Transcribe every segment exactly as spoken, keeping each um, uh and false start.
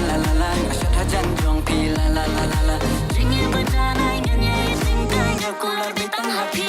La la la, nga shat hajan jong phi, la la la la la. Jingïeit ba janai ngan ïai tyngkai, nga kular beit tang ha phi.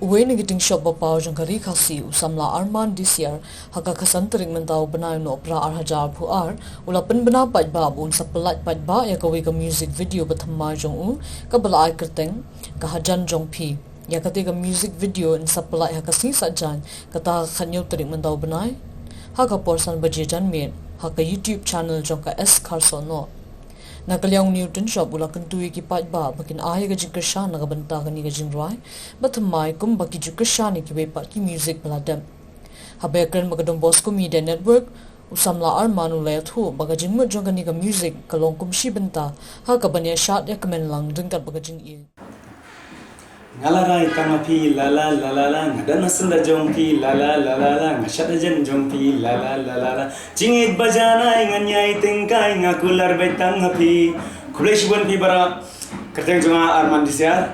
Uwei na ki tyngshop ba paw jong ka Ri Khasi, u samla Arman Disiar, ha ka khatsan tarik mynta u bnai u Nohprah ar hajar arphew ar, u la pynbna paidbah ba un sa pyllait paidbah ïa kawei ka music video ba thymmai jong u, kaba la ai kyrteng Ka Hajan Jong Phi. Ïa kata ka music video yn sa pyllait ha ka sngi Saitjaiñ, kata ha ka khathynñiew tarik mynta u bnai, ha ka por san baje janmiet, ha ka YouTube channel jong ka S Kharsohnoh. Na ka liang une u tyngshop u la kyntu ïa ki paidbah ba kin ai ïa ka jingkyrshan na ka bynta kane ka jingrwai ba thymmai, kumba ki ju kyrshan ïa kiwei pat ki music ba la dep. Haba ïakren bad ka Don Bosco Media Network, u samla Arman u la ïathuh ba ka jingmut jong kane ka music ka long kum shi bynta ha kaban ïashad ïakmen lang ryngkat bad ka jingïeit. Nga la rai tang ha phi, la la la la la. Nga don ha syndah jong phi, la la la la la. Nga shat hajan jong phi, la la la la la. Jingïeit ba janai ngan ïai tyngkai, nga kular beit tang ha phi. Khublei shibun phi baroh. Kyrteng jong nga Arman Disiar.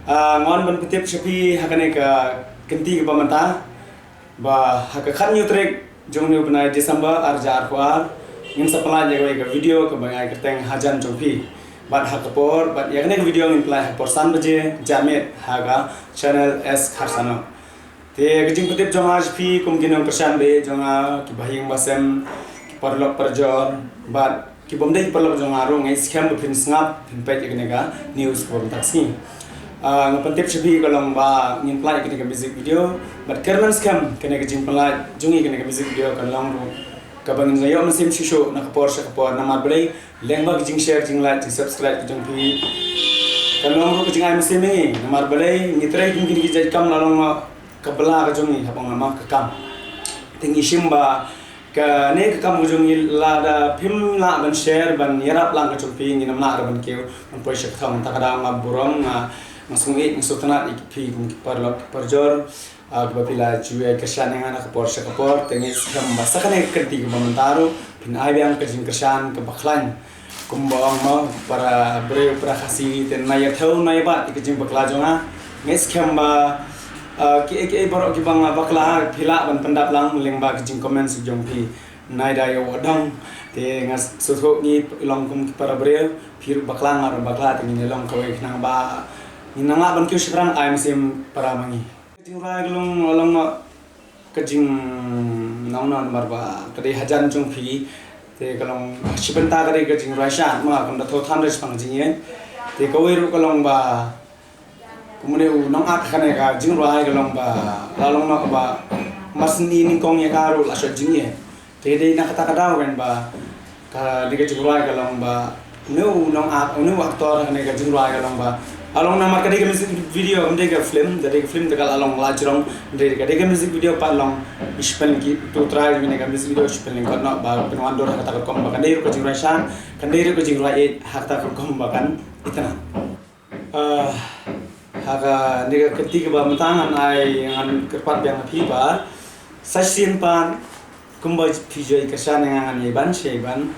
Ah, nga wan ban pyntip sha phi ha kane ka kynti kaba mynta. Ba ha ka khathynñiew tarik jong une u bnai December ar hajar arphew ar, ngin sa pyllait ïa kawei ka video kaba ngi ai kyrteng Hajan Jong Phi. Bad ha ka por, bad ïa kane ka video ngin pyllait ha ka por san baje janmiet ha ka channel S Kharsohnoh. Te ka jingpyntip jong nga sha phi kum ki nongkyrshan ba ïeit jong nga, ki bahaïing bahasem, ki paralok parajor, bad ki bym dei ki paralok jong nga ruh, nga ngeit skhem ba phin sngap, phin peit ïa kane ka news kaba mynta ka sngi. Ah, nga pyntip sha phi ka long ba ngin pyllait ïa kane ka music video, bad kyrmen skhem kane ka jingpyllait jong ngi, kane ka music video kan long ruh kaba ngin sa ïoh mynsiem shuh shuh na ka por sha ka por, namar balei, lyngba ka jingshare, jinglike, jingsubscribe ka jong phi, kan long ruh ka jingai mynsiem ïa ngi, namar balei, ngi trei kum kine ki jait kam la long ma ka bylla ka jong ngi, haba nga ma ka kam. Te ngi shim ba kane ka kam ka jong ngi, lada phim lah ban share, ban ïarap lang ka jong phi, ngin ym lah ruh ban kiew ban poi sha ka thong. Te ka daw nga burom, nga, nga sngewbha, nga sngewtynnat ïa phi kum ki paralok parajor, ah, kiba phi la ju ïai kyrshan ïa nga na ka por sha ka por. Te ngi skhem ba sa kane ka kynti kaba mynta ruh phin ai biang ka jingkyrshan kaba khlaiñ. Kumba ong mo, para briew, para Khasi, te nai ïa thew, nai ïa bat ïa ka jingbakla jong nga. Nga ngeit skhem ba, ah, kiei kiei baroh kiba nga bakla, phi lah ban pyndap lang lyngba ka jingcomment sha jong phi. Nai da ïa u dang. Te nga sngewthuh ngi long kum ki para briew, phi ruh bakla, nga ruh bakla, te ngin ïa long kawei khnang ba ngin nang lah ban kiew shaphrang, ai mynsiem para ma ngi. Ka jingrwai ka long, long ma ka jing, nong, nong namar ba ka dei Hajan Jong Phi. Te ka long shi bynta ka dei ka jingrwai shad ma, kam da thew than re shaphang ka jingïeit. Te kawei ruh ka long ba kumne u nongact kane ka jingrwai ka long ba la long noh ba mar syn i nyngkong ïa ka ruh la shad jingïeit. Te dei na kata ka daw kan ba kane ka jingrwai ka long ba une u nongact, une u actor kane ka jingrwai ka long ba la long namar ka dei ka music video, kam dei ka film, ka dei ka film te ka la long la jrong, dei ka dei ka music video pat long i shiphew ki tu trai, kane ka music video shiphew lyngkot noh ba pynwandur ha kata ka rukom ba kan dei ruh ka jingrwai shad, kan dei ruh ka jingrwai ïeit ha kata ka rukom ba kan itynnad. Ah, ha kane ka kynti kaba mynta ngan ai, ngan kyrpad biang ha phi ba sa shisien pat kumba phi ju ïai kyrshan ïa nga, ngan ïai ban, sha ïai ban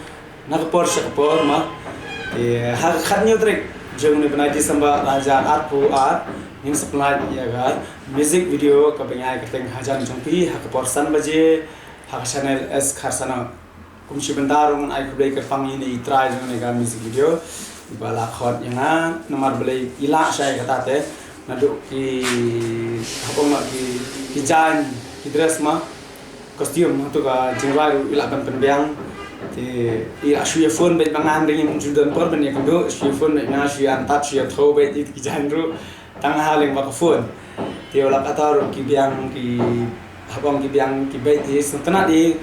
na ka por sha ka por ma. Te ha ka khathynñiew tarik jong une u bnai December ar hajar arphew ar ngin sa pyllait ïa ka music video kaba ngi ai kyrteng Hajan Jong Phi ha ka por san baje ha ka channel S Kharsohnoh. Kum shi bynta ruh ngan ai khublei kyrpang ïa ine i trai jong ine ka music video iba la khot ïa nga, namar balei i lah shai kata te, naduh ki, hapdeng ma ki, ki jaiñ, ki dress ma, costume, hangto ka jingrwai ruh i lah ban pynbiang. Te i lah shu ïa phone beit ba ngan ring, im ju don por ban ïakynduh, shu ïa phone beit nga, shu ïa antap, shu ïa thew beit ïa ki jaiñ ruh tang ha lyngba ka phone. Te u lah kata ruh ki biang, ki hapdeng ki biang ki beit, i sngewtynnad i.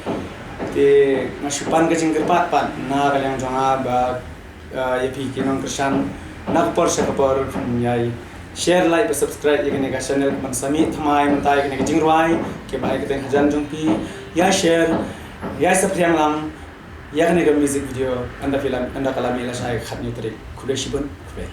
Te nga shu pan ka jingkyrpad pat na ka liang jong nga ba, eh, ïa phi ki nongkyrshan na ka por sha ka por phin ïai share, like bad subscribe ïa kane ka channel ban sa mih thymmai mynta ïa kane ka jingrwai kaba ai kyrteng Hajan Jong Phi. Ïai share, ïai saphriang lang ïa kane ka music video, ynda phi la, ynda ka la mih lashai ka khathynñiew tarik. Khublei shibun, khublei.